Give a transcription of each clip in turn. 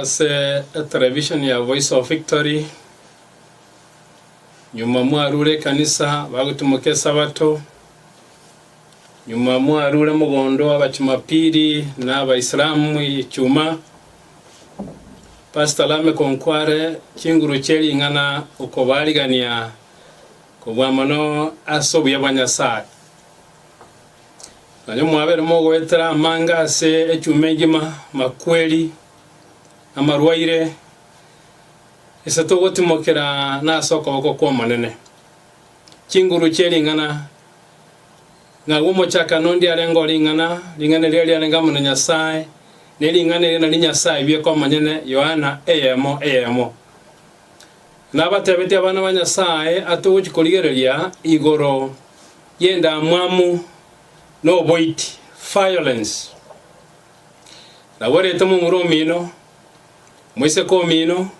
ase etelevisheni ya Voice of Victory, nyuma mwarure ekanisa bagotimoka esabato, nyuma mwarure mogondo abachumapili na abaisilamu ichuma, Pastor Lameck Onkware chinguru chie ring'ana okobarigania kobua mono ase obuya bwa Nyasae. Nonya mwabere mogoetera amange ase echuma engima, amakweri, amarwaire, ase togotimokera nase okoboko kw'Omonene. Chinguru chie ring'ana, ng'a agwo omochakano ndiarenge o ring'ana, ring'ana erio riarenge amo na Nyasae, ne ring'ana erio nario Nyasae bieka omonyene, Yohana eyemo eyemo. Nabatebetie abana ba Nyasae atogochia korigereria igoro y'endamwamu na oboiti, violence. Naborete momura omino, moiseke omino,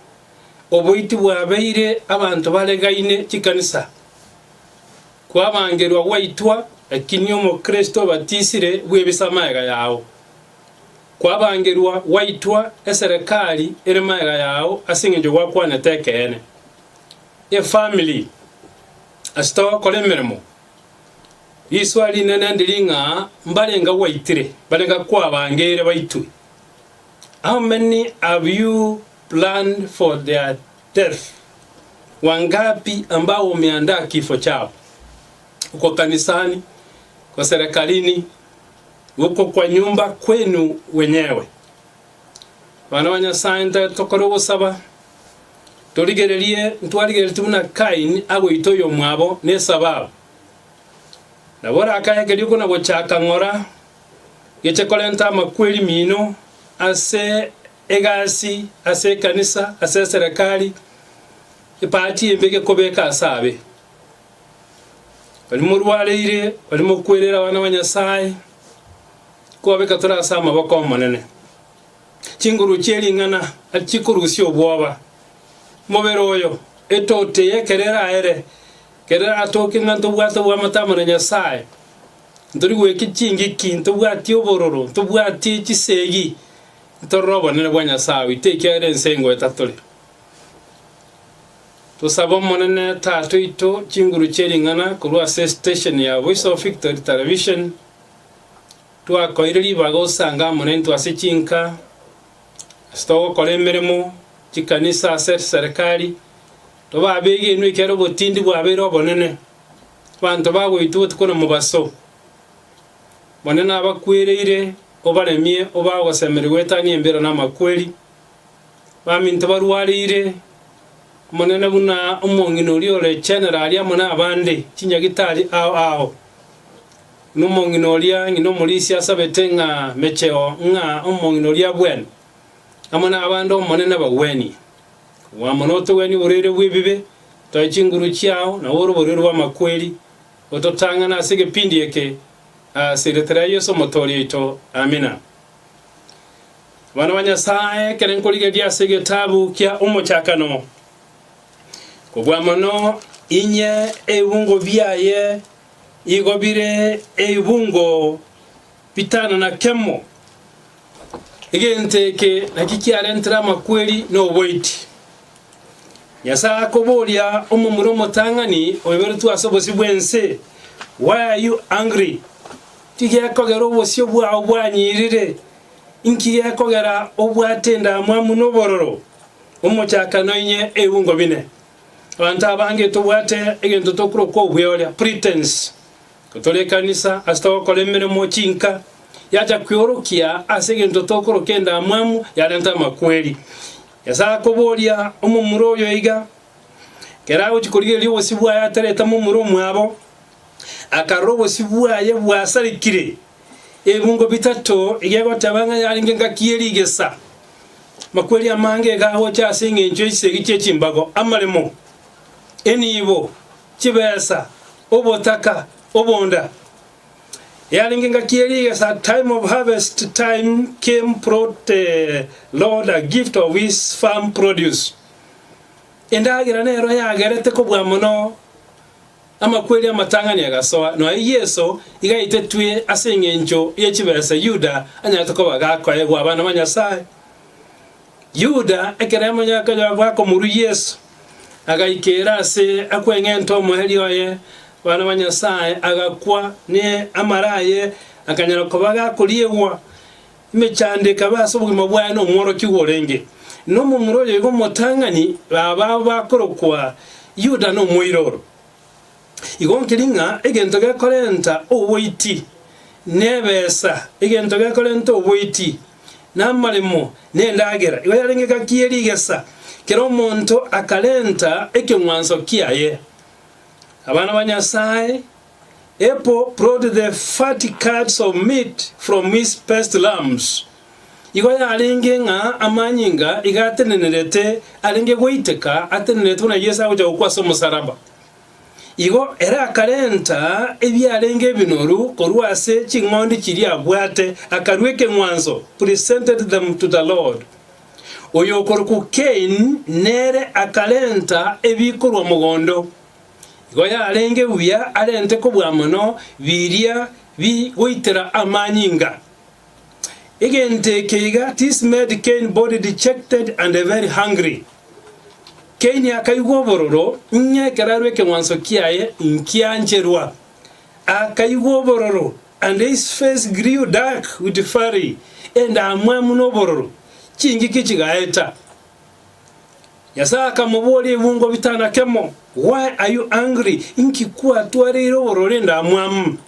oboiti bwabeire abanto baregaine chikanisa, kwabangerwa gwaitwa, lakini omokristo obatisire bwebisa amaega yao. Kwabangerwa gwaitwa eserekari ere maega yao ase engencho gwakwanete ekeene. Efamiri ase togokora emeremo, riswa rinene ndiri ng'a mbarenga gwaitire, mbarenga kwabangeire baitwe. How many have you planned for their death? Wangapi ambao umeandaa kifo chao? Uko kanisani, uko serekarini, uko kwa nyumba kwenu wenyewe. Abana ba Nyasae ntae tokore ogosaba, torigererie ntwarigereretie buna Kain agoita oyomwabo nesababu. Nabo orakae ekerio kona gochaka ng'ora, geche korenta amakweri mino ase egasi, ase ekanisa, ase eserekari, epaati embe gekobeka ase abe. Baria morwareire, baria mokwereire abana ba Nyasae, kobabeka tore ase amaboko 'Omonene. Chinguru chie ring'ana chikorusia obwoba. Omobere oyo, etoto eye ekero eraere, ekero eratoke ng'a ntobwate oboamate amo na Nyasae, ntori goekia chingiki, ntobwati obororo, ntobwati chisegi, ntorore obonene bwa Nyasae oito ekiagera ense engoeta tore. Tosabe Omonene Tata oito chinguru chie ring'ana korwa ase estation ya Voice of Victory Television, Twakoire ribaga osange amo naintwe ase chinka, ase togokora emeremo, chikanisa, ase eserekari, tobe abegenwa ekiagera obotindi bwabeire obonene, abanto bagoitwa botuko na mobaso. Monene abakwereire, obaremie, obae ogosemeria goetania embera na amakweri. Baminto barwareire, Omonene buna omong'ina oria ore general amo nabande, chinyagitari ao ao. Buna omong'ina oria ng'ina omorisia asabete ng'a mecheo ng'a omong'ina oria abwene, amo nabande Omonene abagwenie. Kobua mono otogwenie oborwaire bw'ebibe, toe chinguru chiao, na ore oborwaire bw'amakweri, ototang'ane ase egepindi eke, ase erieta ria Yeso Omotoori oito. Amina. Abana ba Nyasae, ekero nkorigereria ase egetabu kia Omochakano, kobua mono inye ebibungo biaye Igo bire ebibungo bitano na kemo. Egento eke nakio kiarentire amakweri na oboiti. Nyasae akoboria omomura omotang'ani oiboretwe ase obosio bw'ense, Why are you angry? Nki gekogera obosio bwao bwanyirire? Inki gekogera obwate endamwamu na obororo? Omochakano inye ebibungo bine. Abanto abange tobwate egento tokorokwa obweoria, pretense. Tore ekanisa ase togokora emeremo chinka, yacha kweorokia ase egento tokoroka endamwamu yarenta amakweri. Nyasae akoboria omomura oyo iga, ekero agochia korigereria obosio bwaye atarete momura omwabo, akarora obosio bwaye bwasarekire, ebibungo bitato egegoteba ng'a yarenge engaki ye rigesa. Amakweri amange iga agocha ase engencho ye chisegi chie chimbago, amaremo, enibo, chibesa, obotaka, obonda. Yarenge engaki ye rigesa, time of harvest time came brought the Lord a gift of his farm produce. Endagera nero yagerete kobua mono amakweri amatang'ani agasoa, nonya Yeso iga aitetwe ase engencho ye chibesa Yuda anyarete koba gakoegwa abana ba Nyasae. Yuda ekero amanyete bakomorua Yeso, agaikera ase akweng'enta omoerio oye, abana ba Nyasae, agakwa, ne amara aye akanyara koba gakoriegwa. Emechando ekaba ase obogima bwaye nomworokigwa orenge nomomura oyo igo omotang'ani babo bakorokwa Yuda nomoiroro. Igo nkeri ng'a egento gekorenta oboiti nebesa, egento gekorenta oboiti namaremo nendagera. Igo yarenge gaki ye rigesa, kera omonto akarenta ekeng'wanso kiaye. Abana ba Nyasae, Apple brought the fatty cuts of meat from his best lambs. Igo yarenge ng'a amanyinga iga atenenerete arenge goiteka atenenerete buna Yeso agocha gokwa ase omosaraba. Igo ere akarenta ebiarenge ebinoru korwa ase ching'ondi chiria abwate, akarua ekeng'wanso, presented them to the Lord. Oyokorokwa Kain nere akarenta ebikorwa mogondo. Igo yarenge buya arente kobua mono biria bigoitera amanyinga. Egento eke iga, this made Cain body dejected and very hungry. Kaini akaigwa obororo, ng'a ekero arua ekeng'wanso kiaye nkiancherwa. Akaigwa obororo, and his face grew dark with fury, endamwamu na obororo, chingiki chigaeta. Nyasae akamoboria ebungo bitana kemo, Why are you angry? Inki kwatwareire obororo endamwamu?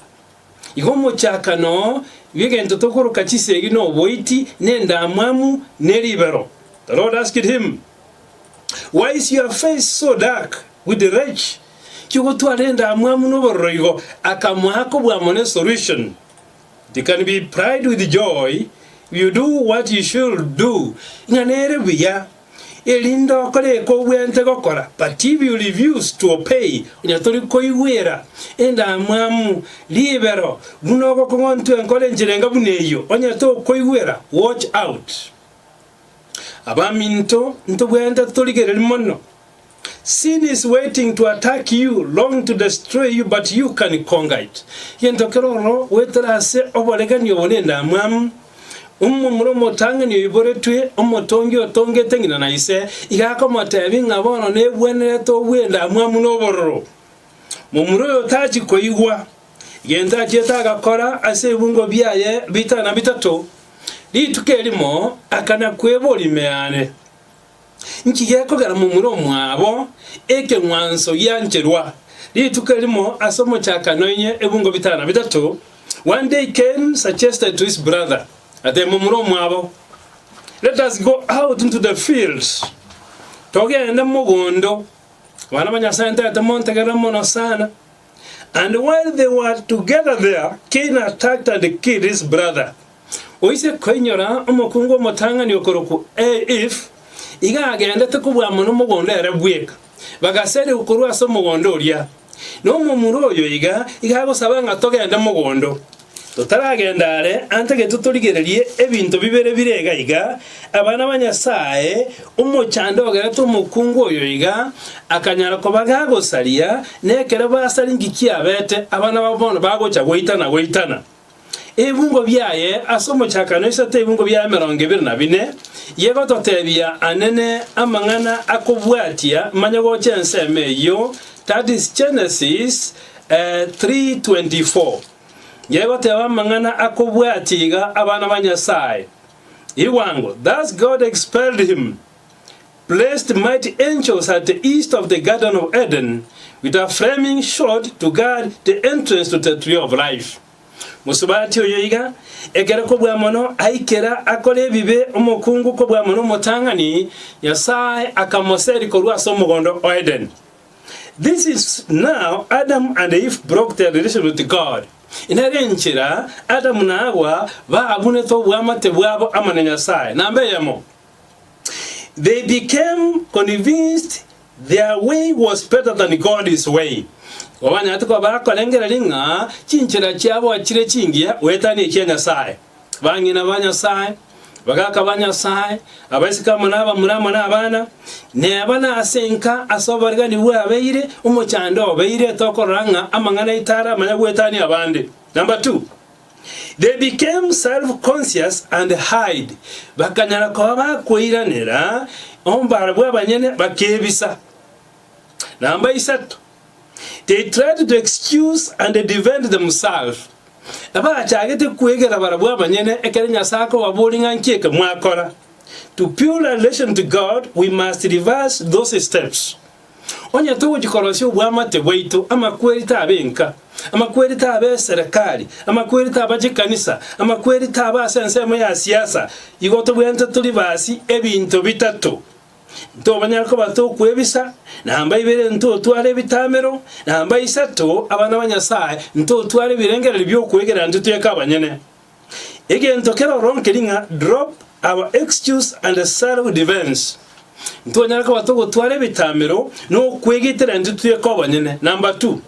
Igo omochakano bw'egento tokoroka chisegi noboiti, na endamwamu, ne ribero. The Lord asked him, Why is your face so dark with rage? Ki ogotwara endamwamu na obororo igo? Akamoa kobua mono esolution. It can be pride with joy if you do what you should do, ng'a nere buya, erinde okore eke obwenerete gokora, but if you refuse to obey, onye tori koigwera endamwamu, ribero, buna ogokong'ontwa enkoro enchera enga buna eyio, onye tokoigwera, watch out. Abaminto, ntobwenerete torigererie mono. Sin is waiting to attack you, long to destroy you, but you can conquer it. Egento kere ororo goetera ase oboregani obo nendamwamu, omomura omotang'ani oiboretwe, omotongi otongete ng'ina na ise, iga akomotebia ng'a bono nebwenerete obue endamwamu na obororo. Momura oyo tachi koigwa. Egento achiete agakora ase ebibungo biaye bitano bitato, rituko erimo akana kweboria ime yane. Nki gekogera momura omwabo ekeng'wanso giancherwa rituko erimo ase omochakano inye ebungo bitano bitato? One day Cain suggested to his brother, ate momura omwabo, Let us go out into the fields, togende mogondo. Abana ba Nyasae ntagete montegerere mono sana. And while they were together there, Cain attacked and killed his brother. Oise koinyora omokungu omotang'ani okorokwa Eve, iga agendete kobua mono mogondo ere bweka, bagaserigwa korwa ase omogondo oria. Na omomura oyo iga iga agosaba ng'a togende mogondo. Totaragenda are, antagete torigererie ebinto bibere bire iga iga, abana ba Nyasae, omochando ogerete omokungu oyo iga akanyara koba gagosaria, na ekero basaria inki kiabete, abana babo bono bagocha goitana goitana. Ebibungo biaye ase omochakano isato ebibungo biaye emerongo ebere na bine, yegototebia anene amang'ana akobwatia manye gocha ensemo eyio, that is Genesis 3:24. Yegoteba amang'ana akobwatia iga abana ba Nyasae. Igwango, thus God expelled him, placed mighty angels at the east of the garden of Eden with a flaming sword to guard the entrance to the tree of life. Mosubati oyo iga, ekero kobua mono aikera akore ebibe omokungu kobua mono omotang'ani, Nyasae akamoseria korwa ase omogondo o Eden. This is now Adam and Eve broke their relation with God. Nere enchera Adamu na Hawa baabunete oboamate bwabo amo na Nyasae. Namba eyemo, they became convinced their way was better than God's way. Igo banyarete koba bakorengereria ng'a chinchera chiabo chire chingiya goetania echia Nyasae. Bang'ina ba Nyasae, abagaaka ba Nyasae, abaiseke amo nabamura amo nabana, neba nase enka ase oboregani bwabeire, omochando obeire, tokorora ng'a amang'ana aito aramanya goetania abande. Number two, They became self-conscious and hide, bakanyara koba bakoiranera barabwo abanyene bakebisa. Namba isato, they tried to excuse and defend themselves, bachagete kwegera barabwo abanyene ekero Nyasae akobaboria ng'a nki eke mwakora. To build a relation to God, we must reverse those steps. Onye togochia korosia oboamate bwaito, amakweri tabe enka, amakweri tabe eserekari, amakweri taba chikanisa, amakweri taba ase ensemo ya siasa, igo tobwenerete toribasi ebinto bitato. Ntobanyare koba tokwebisa, namba ibere ntotware ebitamero, namba isato abana ba Nyasae ntotware ebirengererio bi'okwegera intwe tweka abanyene. Egento kere ororo nkeri ng'a drop our excuse and self defense. Ntonyare koba togotwara ebitamero na okwegitera intwe tweka obonyene. Number two,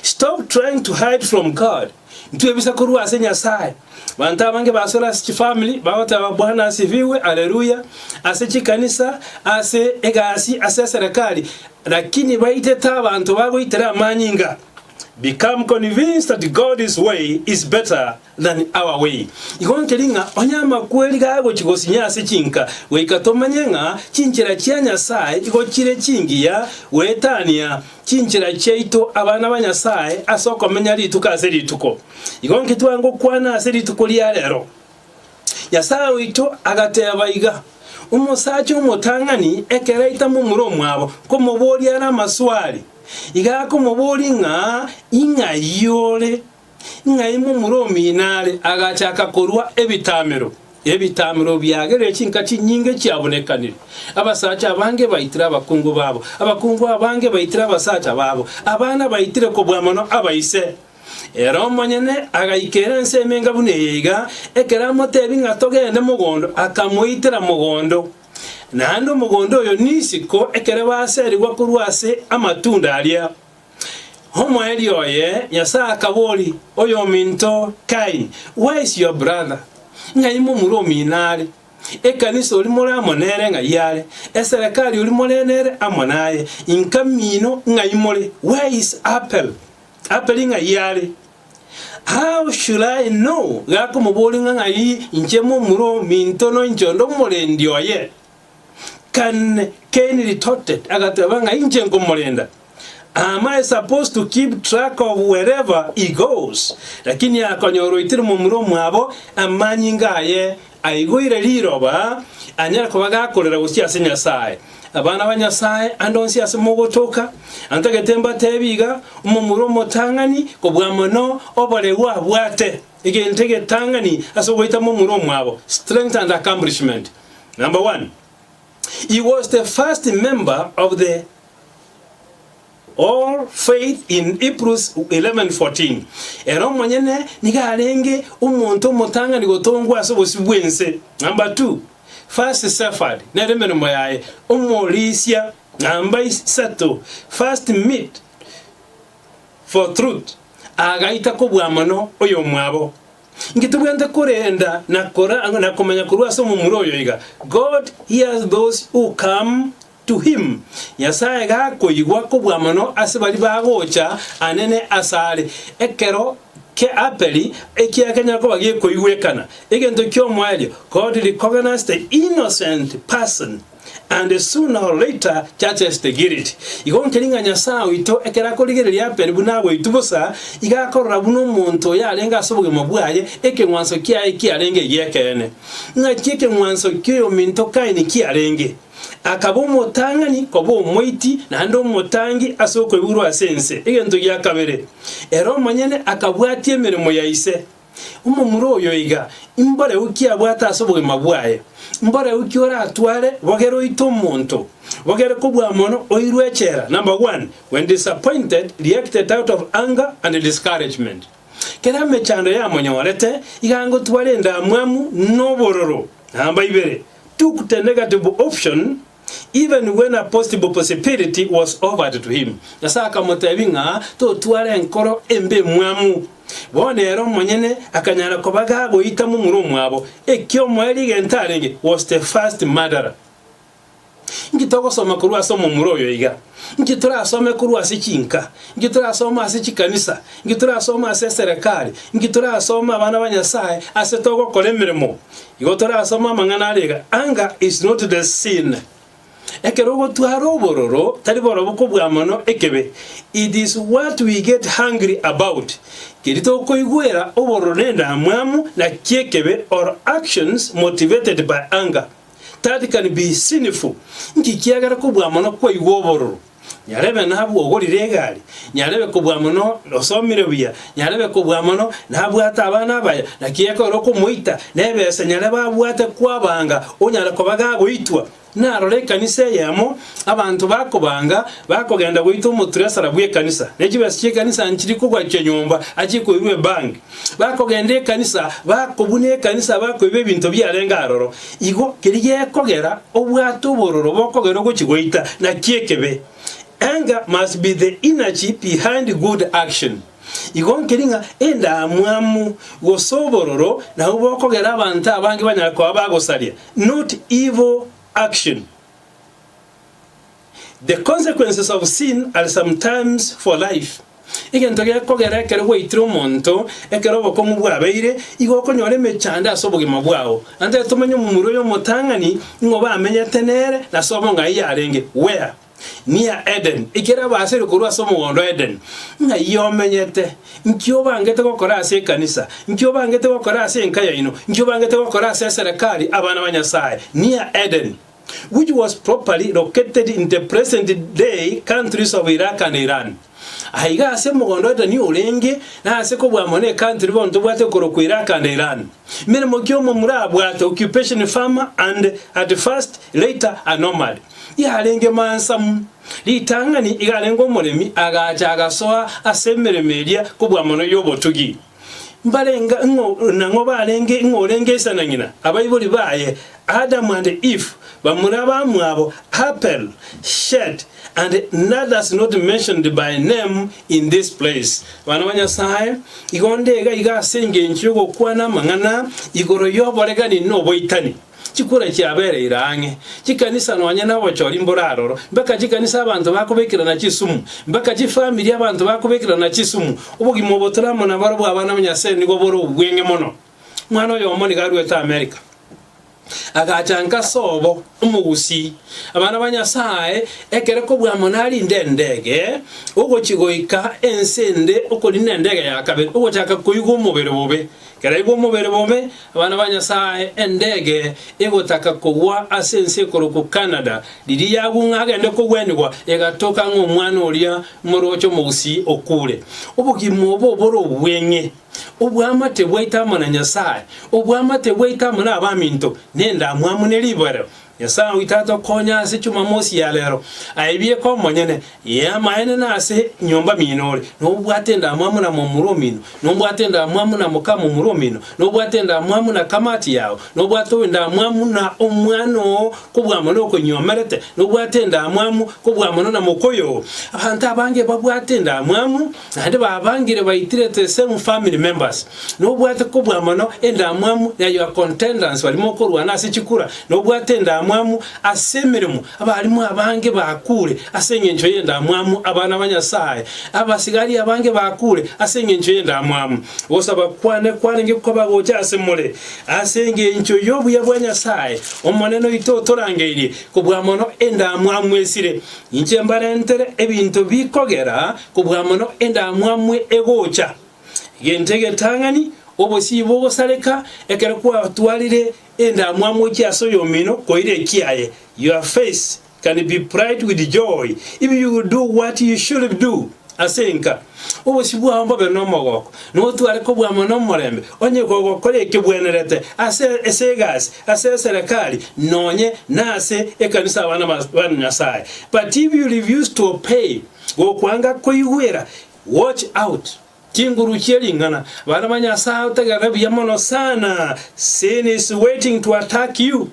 stop trying to hide from God. Ntwebisa korwa ase Nyasae. Banto abange basore ase chifamily bagoteba Bwana asifiwe, haleluya, ase chikanisa, ase egasi, ase eserekari, lakini baitete abanto bagoitera amanyinga. Become convinced that God's way is better than our way. Igo nkeri ng'a onye amakweri gagochia gosinya ase chinka, goika tomanye ng'a chinchera chia Nyasae igo chire chingiya goetania chinchera chiaito abana ba Nyasae ase okomenya rituko ase rituko. Igo nki twangokwana ase rituko ria rero? Nyasae oito agateba iga, Omosacha omotang'ani ekero aita momura omwabo, nkomoboria are amaswali. Iga akomoboria ng'a ing'ai ore, ing'ai momura omino are, agachaka korua ebitamero. Ebitamero biagerire chinka chinyinge chiabonekanire. Abasacha abange baitire abakungu babo, abakungu abange baitire abasacha babo, abana baitire kobua mono abaise. Ere omonyene agaikera ensemo enga buna eye iga, ekero amotebi ng'a togende mogondo, akamoitera mogondo. Naende omogondo oyo nisiko ekero baserigwa korwa ase amatunda aria. Omoerio oye Nyasae akaboria, Oyominto Kaini, where is your brother? Ng'ai momura omino are? Ekanisa oria more amo nere ng'ai are? Eserekari oria more nere amo naye? Inka mino ng'ai more? Where is Abel? Abeli ng'ai are? How should I know? Gakomoboria ng'a ng'ai inche momura ominto noinche onde omorendi oye. Can Cain retorted, agateba ng'a inche nkomorenda. Am I supposed to keep track of wherever he goes? Lakini akonyora oitire momura omwabo amanyinga aye aigoire riroba anyare koba gakorera gochia ase Nyasae. Abana ba Nyasae, ande onsi ase mogotoka, antagete mbatebi iga, omomura omotang'ani kobua mono oboregwa abwate, egento egetang'ani ase ogoita momura omwabo, strength and accomplishment. Number one, he was the first member of the All faith in Hebrews 11:14. Ere omonyene nigo arenge omonto omotang'ani gotongwa ase obosio bw'ense. Number two, first suffered, nere emeremo yaye, omorisia. Namba isato, first meet for truth, agaita kobua mono oyomwabo. Inki tobwenerete korenda na kora na komanya korwa ase omomura oyo iga? God hears those who come to him. Nyasae gakoigwa kobua mono ase baria bagocha anene asare, ekero kia Abeli ekiakenyara koba gekoigwekana. Egento ki'omoerio, God recognized the innocent person and sooner or later judges the guilty. Igo nkeri ng'a Nyasae oito ekero akorigereria Abeli buna agoitwa bosa, iga akorora buna omonto oyo arenge ase obogima bwaye, ekeng'wanso kiaye kiarenge egi'ekeene. Ng'aki ekeng'wanso ki'oyominto Kaini kiarenge? Akaba omotang'ani koba omoiti, naende omotangi ase okoiborwa ase ense. Egento gia kabere, ere omonyene akabwatia emeremo ya ise. Omomura oyo iga, imboreu ki abwate ase obogima bwaye? Mboreu ki oratware bogere oite omonto? Bogere kobua mono oirwe echela. Number one, when disappointed, reacted out of anger and discouragement. Kera emechando yamonyorete, iga ngotwara endamwamu na obororo. Namba ibere, took the negative option even when a positive possibility was offered to him. Nyasae akamotebia ng'a totwara enkoro embe emwamu. Bono ere omonyene akanyara koba gagoita momura omwabo, ekiomoerio egento arenge was the first murderer. Inki togosoma korwa ase omomura oyo iga? Inki torasome korwa ase chinka? Inki torasome ase chikanisa? Inki torasome ase eserekari? Inki torasome abana ba Nyasae ase togokora emeremo? Igo torasome amang'ana aria iga, Anger is not the sin. Ekero ogotwara obororo, tari borobwo kobua mono ekebe. It is what we get hungry about. Keria tokoigwera obororo nendamwamu nakio ekebe or actions motivated by anger. That can be sinful. Nki kiagera kobua mono kwaigwa obororo? Nyarebe nabwo ogorire egari, nyarebe kobua mono osomire buya, nyarebe kobua mono nabwate abana abaya, naki ekero okomoita nebesa nyarebe abwate kwabanga onyare koba gagoitwa. Narora ekanisa eyemo abanto bakobanga bakogenda goita omotresara bw'ekanisa, ne chibesa chi'ekanisa nchiri kogwachia nyomba achie koirwa ebank. Bakogenda ekanisa bakobuna ekanisa bakoiba ebinto biarenge aroro. Igo keria gekogera obwate obororo bokogera ogochia goita, naki ekebe. Anger must be the energy behind good action. Igo nkeri ng'a endamwamu gose obororo nabwo bokogera abanto abange banyare koba bagosaria, not evil action. The consequences of sin are sometimes for life. Egento gekogera ekero gwaitire omonto, ekero obokong'u bwabeire, igo okonyora emechando ase obogima bwao. Naende tomanye omomura oyo omotang'ani ng'o bamenyete nere na sobo ng'ai yarenge, where? Near Eden, ekero abasire korwa ase omogondo o Eden, ng'ai omenyete? Nki obangete gokora ase ekanisa? Nki obangete gokora ase enka yaino? Nki obangete gokora ase eserekari? Abana ba Nyasae, near Eden, which was properly located in the present day countries of Iraq and Iran. Aiga ase omogondo o Edeni orenge, na ase kobua mono ecountry bono tobwate korokwa Iraq and Iran. Meremo ki omomura abwate, occupation farmer and at first, later a nomad. Yarenge mansamu. Ritang'ani iga arenge omoremi, agacha agasoa ase emeremo eria kobua mono y'obotugi. Mbarenge ng'o nang'o barenge ng'o orenge ise na ng'ina, abaibori baye, Adamu and Eve, bamura bamwabo, Abel, Shet, and others not mentioned by name in this place. Abana ba Nyasae, igo nde iga iga ase engencho y'ogokwana amang'ana igoro y'oboregani na oboitani. Chikura chiabereire ang'e, chikanisa nonya nobochori mbore aroro, mpaka chikanisa abanto bakobekerana chisumu, mpaka chifamiri abanto bakobekerana chisumu. Obogima obo tore amo nabarobwo abana ba Nyasae nigo bore obweng'e mono. Omwana oyomo nigo aruete Amerika, agacha nka sobo, omogusii. Abana ba Nyasae, ekero kobua mono arinde endege, ogochia goika ense ende okorina endege ya kabere, ogochaka koigwa omobere bobe. Ekero aigwa omobere bobe, Abana ba Nyasae, endege egotaka kogwa ase ense ekorokwa Canada, riria yagwa ng'a agende kogwenigwa, egatoka ng'a omwana oria moroche omogusii okure. Obogima obo bore obweng'e, obwamate bwaito amo na Nyasae, obwamate bwaito amo nabaminto, nendamwamu ne riberero. Nyasae oito atokonye ase Chumamosi ya rero, aebieke omonyene, ee amaene nase nyomba mino ore, nobwate endamwamu na momura omino, nobwate endamwamu na moka momura omino, nobwate endamwamu na kamati yao, nobwate endamwamu na omwana oo kobua mono okonyiomerete, nobwate endamwamu kobua mono na mokoyo oo. Abanto abange babwate endamwamu, naende babangire baitire the same family members. Nobwate kobua mono endamwamu ya your contenders baria mokorwana ase chikura, nobwate endamwamu ase emeremo, abalimu abange bakure ase engencho y'endamwamu, abana ba Nyasae, abasigari abange bakure ase engencho y'endamwamu. Gosaba kwane kwarenge koba gocha ase more ase engencho y'obuya bwa Nyasae, Omonene oito otorangeirie kobua mono endamwamu esire. Inche mbarentere ebinto bikogera kobua mono endamwamu egocha. Egento egetang'ani, obosio bogosareka ekero kwatwarire endamwamu gochia ase oyomino koira ekiaye. Your face can be bright with joy if you do what you should do ase enka. Obosio bwao mbobe nomogoko, notware kobua mono omorembe onye kogokora ekebwenerete ase ase egasi, ase eserekari, nonye nase ekanisa abana ba Nyasae. But if you refuse to obey, gokwanga koigwera, Watch out! Chinguru chie ring'ana. Abana ba Nyasae otegerere buya mono sana. Sin is waiting to attack you.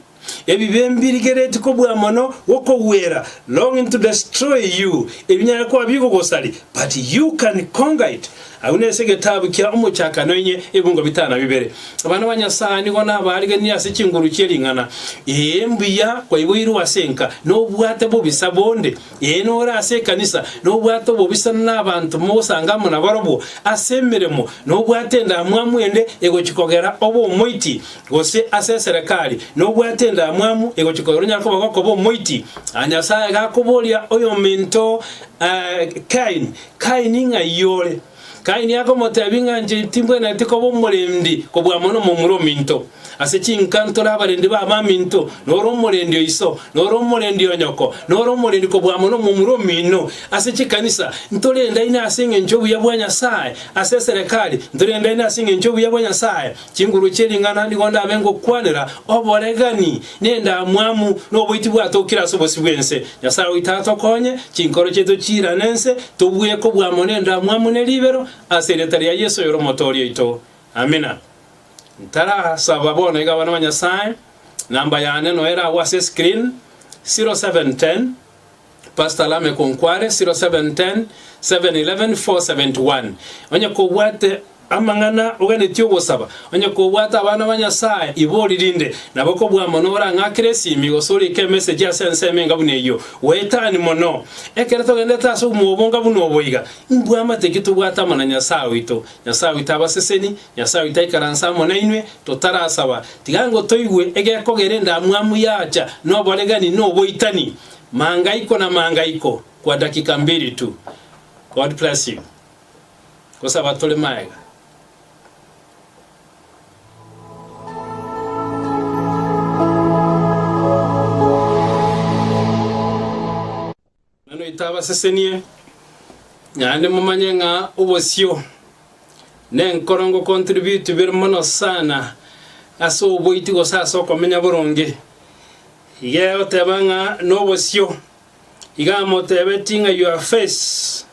Ebibe mbirigereti kobua mono gokogwera, longing to destroy you, ebinyare koba bigogosari, but you can conquer it. Agwo nese egetabu kia Omochakano inye ebungo bitano na bibere. Abana ba Nyasae nigo nabaariganirie ase chinguru chie ring'ana. Ee, mbuya kwaiboirwe ase enka, nobwate bobisa bonde. Ee, nore ase ekanisa, nobwate obobisa nabanto mogosanga amo nabarobwo ase emeremo, nobwate endamwamu ende egochia kogera obe omoiti, gose ase eserekari, nobwate endamwamu egochia kogera onyare koba gokoba omoiti. Aa Nyasae gakoboria oyominto Kaini, Kaini ng'ai ore? Kaini akomotebia ng'a inche timbwenereti koba omorendi kobua mono momura ominto. Ase chinka ntore abarendi b'abaminto, nore omorendi o iso, nore omorendi o nyoko, nore omorendi kobua mono momura omino. Ase chikanisa ntorendaine ase engencho y'obuya bwa Nyasae, ase eserekari ntorendaine ase engencho y'obuya bwa Nyasae. Chinguru chie ring'ana nigo ndabe ngokwanera oboregani, na endamwamu, na oboiti bwatokire ase obosio bw'ense. Nyasae oito atokonye, chinkoro chiaito chiirane ense, tobue kobua amo nendamwamu ne ribero, ase erieta ria Yeso oyore Omotooria oito. Amina. Ntarasaba bono iga abana ba Nyasae, namba yane noyo ere agwo ase escreen, 0710 Pastor Lameck Onkware, 0710 711 471. Onye kobwate amang'ana oganetie ogosaba, onye kobwate abana ba Nyasae, ibori rinde, nabo kobua mono orang'akere esimi gose orike emessage ase ensemo enga buna eyio. Goetani mono. Ekero togendete ase obwobonga buna obo iga, imbwamate ki tobwate amo na Nyasae oito? Nyasae oito abaseseni, Nyasae oito aikaranse amo nainwe, totarasaba. Tiga ngo toigwe egekogera endamwamu yacha, na oboregani, na oboitani. Mangaiko na mangaiko kwa dakika mbili tu. God bless you. Gosaba tore maega. Nano itabasesenie, naende momanye ng'a obosio nenkoro ngocontribute bire mono sana ase oboiti gose ase okomenya boronge. Iga egoteba ng'a nobosio, iga amotebetie ng'a your face,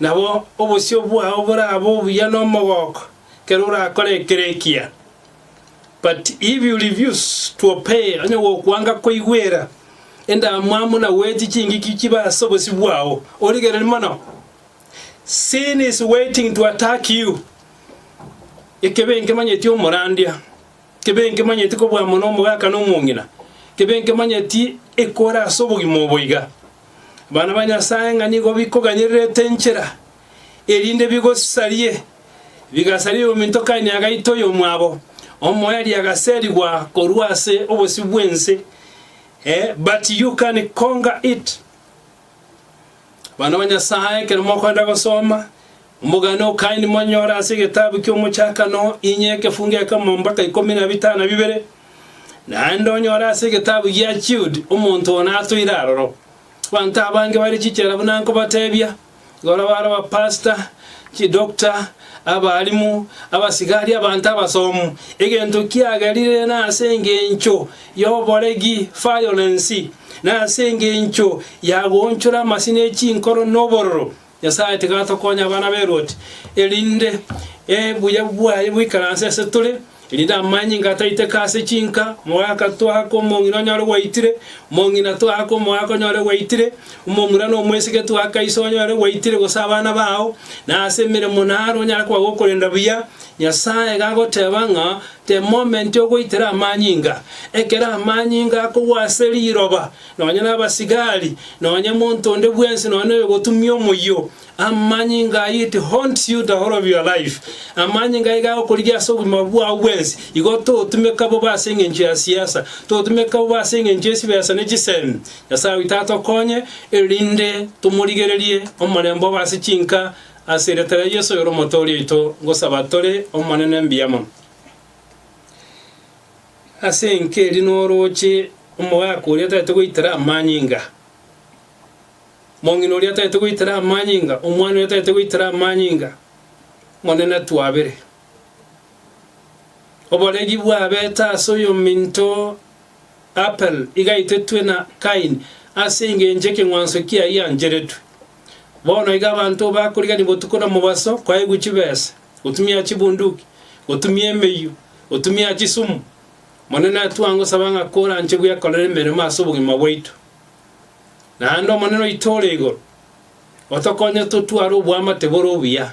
nabo obosio bwao borabe obuya na omogoko ekero orakore ekere ekiya. But if you refuse to obey, onye gokwanga koigwera endamwamu na goetia chingiki chibe ase obosio bwao, origererie mono. Sin is waiting to attack you. Ekebe nkemanyeti omorandia. Kebe nkemanyeti kobua mono omogaka na omong'ina, kebe nkemanyeti ekore ase obogima obo iga. Abana ba Nyasae ng'a nigo bikoganyererete enchera, erinde bigosarie, bigasaria oyominto Kaini agaita oyomwabo, omoerio agaserigwa korwa ase obosio bw'ense, eh, but you can conquer it. Abana ba Nyasae, ekero mokoenda gosoma, Omogano o Kaini monyore ase egetabu ki'Omochakano inye ekefungo ekemo mpaka ikomi na bitano na bibere, naende onyore ase egetabu gia Jude omonto one atoire aroro. Abanto abange bare chichela buna nkobatebia, igoro bare abapastor, chidoctor, abalimu, abasigari, abanto abasomu. Egento kiagerire nase engencho y'oboregi, violence, nase engencho ya goonchora amasina e chinkoro na obororo. Nyasae tiga atokonye abana b'erwoti, erinde obuya bwaye boikaranse ase tore, erinde amanyinga ataiteke ase chinka, omogaka twaka omong'ina onyore gwaitire, omong'ina twaka omogaka onyore gwaitire, omomura na omoiseke twaka iso onyore gwaitire gose abana bao, na ase emeremo naro onyare koba gokorenda buya. Nyasae gagoteba ng'a the moment ogoitera amanyinga, ekero amanyinga akogwa ase riroba, Nonya nabasigari, nonya monto onde bwensi, nonya noyogotumia omoyio, amanyinga ayio it haunts you the whole of your life. Amanyinga ayio gagokorigia ase obogima bwao bwensi. Igo totumeka bobe ase engencho ya siasa, totumeka bobe ase engencho y'esibesa ne chisemi. Nyasae oito atokonye, erinde tomorigererie omorembe obe ase chinka, ase erieta ria Yeso oyore Omotoori oito, ngosaba tore, Omonene mbuya mono. Ase enka eria norooche omogaka oria atagete goitera amanyinga, omong'ina oria atagete goitera amanyinga, omwana oria atagete goitera amanyinga, Omonene twabere. Oboregi bwabete ase oyominto Abel iga aitetwe na Kaini ase engencho ekeng'wanso kiaye giancheretwe. Bono iga abanto bakorigania botuko na mobaso koegwa chibesa, gotumia chibunduki, gotumia emeyio, gotumia chisumu. Omonene atwangosaba ng'a koranche bwekorera emeremo ase obogima bwaito. Naende Omonene oito ore igoro, otokonye totware oboamate bore obuya.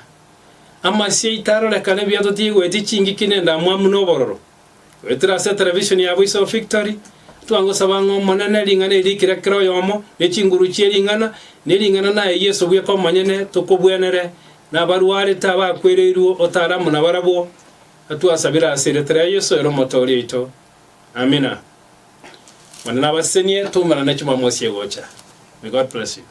Amasio aito arorekane buya totigoeti chingiki na endamwamu na obororo. Goetera ase etelevisheni ya Voice of Victory, twangosaba ng'a Omonene ring'ana eri rikire kera oyomo, ne chinguru chie ring'ana, ne ring'ana naye Yeso bweka omonyene tokobwenere, na abarwarete abakwereirwe otare amo nabarabwo, twasabire ase erieta ria Yeso ere Omotooria oito. Amina. Omonene abasesenie, toumerane Jumamosi egocha. May God bless you.